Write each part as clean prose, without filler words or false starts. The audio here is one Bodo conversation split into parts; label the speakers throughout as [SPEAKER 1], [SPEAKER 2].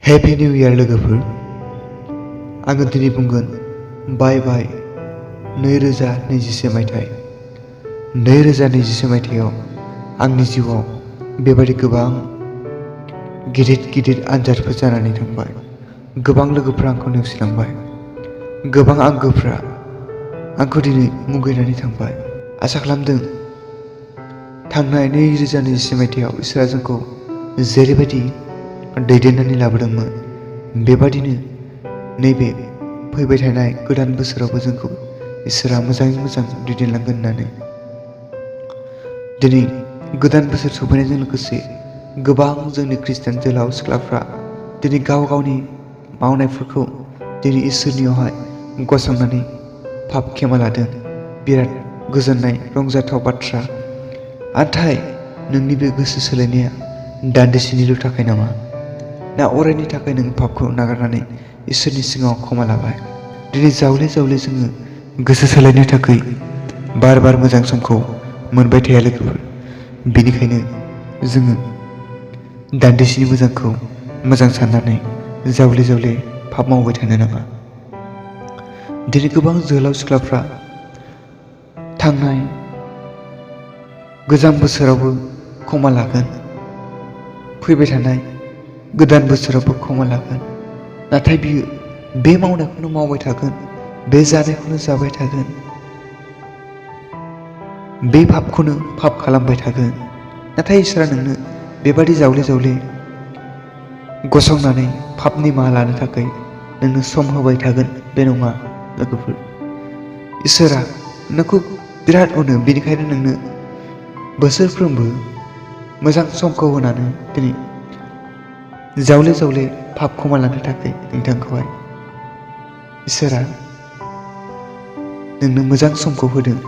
[SPEAKER 1] हेपि निउ इयार लोगोफोर। आङो दिनै बुंगोन बाय बाय 2021 मायथाइ। 2021 मायथाइयाव आंनि जिउआव बेबायदि गोबां गिदिर आनजादफोर जानानै थांबाय। गोबां लोगोफोरा आंखौ नेवसिलांबाय। गोबां आंगोफ्रा आंखौ दिनै मुगैनानै थांबाय। आसा खालामदों थांनाय 2021 मायथाइयाव इसोरा जोंखौ जेरैबायदि दैदेननानै लाबोदोंमोन बेबादिनो नैबे फैबाय थानाय गोदान बोसोरावबो जोंखौ इसोरा मोजाङै मोजां दैदेनलांगोन होननानै। दिनै गोदान बोसोर सफैनायजों लोगोसे गोबां जोंनि खृष्टान जोहोलाव सिख्लाफ्रा दिनै गाव गावनि मावनायफोरखौ दिनै इसोरनियावहाय गसंनानै पाप खेमा लादों। बिराद गोजोननाय रंजाथाव बाथ्रा। नाथाय नोंनि बे गोसो सोलायनाया दान्दिसेनिल' थाखाय नामा? ना अरायनि थाखाय नों पापखौ नागारनानै इसोरनि सिगाङाव क्षमा लाबाय? दिनै जावले जोङो गोसो सोलायनो थाखाय बार मोजां समखौ मोनबाय थाया लोगोफोर। बेनिखायनो जोङो दान्दिसेनि मोजांखौ मोजां साननानै जावले पाप मावबाय थानो नाङा। दिनै गोबां जोहोलाव सिख्लाफ्रा थांनाय गोजाम बोसोरावबो क्षमा लागोन, फैबाय थानाय गोदान बोसोरावबो क्षमा लागोन। नाथाय बियो बे मावनायखौनो मावबाय थागोन, बे जानायखौनो जाबाय थागोन, बे पापखौनो पाप खालामबाय थागोन। नाथाय इसोरा नोंनो बेबादि जावले गसंनानै पाप निमाहा लानो थाखाय नोंनो सम होबाय थागोन बे नङा लोगोफोर। इसोरा नोंखौ बिराद अनो। बेनिखायनो नोंनो बोसोरफ्रोमबो मोजां समखौ होनानै दिनै जावले पाप क्षमा लानो थाखाय नोंथांखौहाय इसोरा नोंनो मोजां समखौ होदों।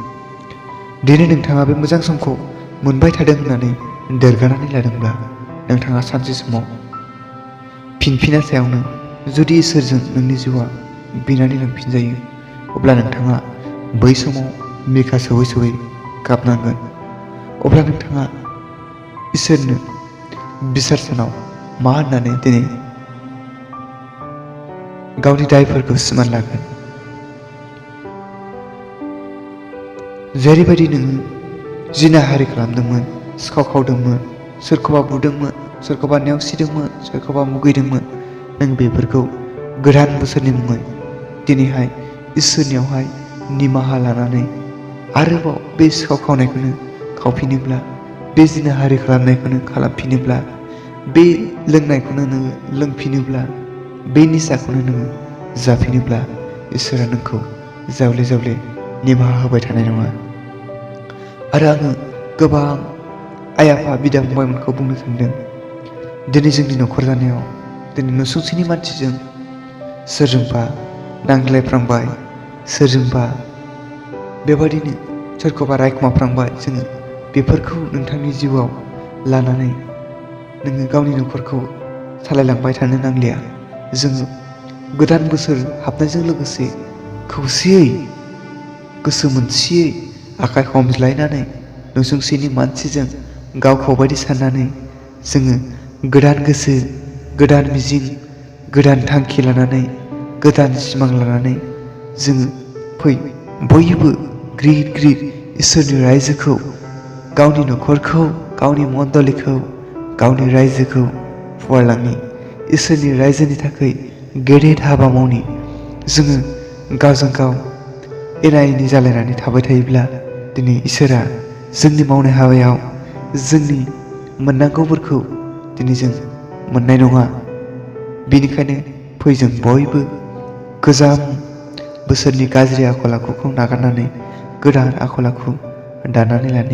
[SPEAKER 1] दिनै नोंथाङा बे मोजां समखौ मोनबाय थादों होननानै देरगानानै लादोंब्ला नोंथाङा सानसे समाव फिनफिना सायावनो जुदि इसोरजों नोंनि जिउआ बिनानै लांफिनजायो, अब्ला नोंथाङा बै समाव बिखा सौयै गाबनांगोन। अब्ला नोंथाङा इसोरनो बिसार सानाव मा होननानै दिनै गावनि दायफोरखौ सिमान लागोन? जेरैबायदि नोङो जिनाहारि खालामदोंमोन, सिखाव खावदोंमोन, सोरखौबा बुदोंमोन, सोरखौबा नेवसिदोंमोन, सोरखौबा मुगैदोंमोन, नों बेफोरखौ गोदान बोसोरनि मुङै दिनैहाय इसोरनियावहाय निमाहा लानानै आरोबाव बे सिखाव खावनायखौनो खावफिनोब्ला, बे जिनाहारि खालामनायखौनो खालामफिनोब्ला, बे लोंनायखौनो नोङो लोंफिनोब्ला, बे निसाखौनो नोङो जाफिनोब्ला इसोरा नोंखौ जावले निमाहा होबाय थानाय नङा। आरो आङो गोबां आइ आफा बिदा फंबायमोनखौ बुंनो सानदों, दिनै जोंनि न'खर जानायाव दिनै नसुंसेनि मानसिजों सोरजोंबा नांज्लायफ्लांबाय, सोरजोंबा बेबादिनो सोरखौबा रायखुमाफ्लांबाय। जोङो बेफोरखौ नोंथांनि जिउआव लानानै नोङो गावनि न'खरखौ सालायलांबाय थानो नांलिया। जोङो गोदान बोसोर हाबनायजों लोगोसे खौसेयै गोसो मोनसेयै आखाइ हमज्लायनानै नसुंसेनि मानसिजों गावखौ बायदि साननानै जोङो गोदान गोसो, गोदान मिजिं, गोदान थांखि लानानै, गोदान सिमां लानानै जोङो बयबो ग्रिद इसोरनि रायजोखौ, गावनि न'खरखौ, गावनि मण्डलिखौ, गावनि रायजोखौ फुवारलांनि। इसोरनि रायजोनि थाखाय गेदेर हाबा मावनि। जोङो गावजों गाव एना एनि जालायनानै थाबाय थायोब्ला दिनै इसोरा जोंनि मावनाय हाबायाव जोंनि मोननांगौफोरखौ दिनै जों मोननाय नङा। बेनिखायनो जों बयबो गोजाम बोसोरनि गाज्रि आखल आखुखौ नागारनानै गोदान आखल आखु दानानै लानि।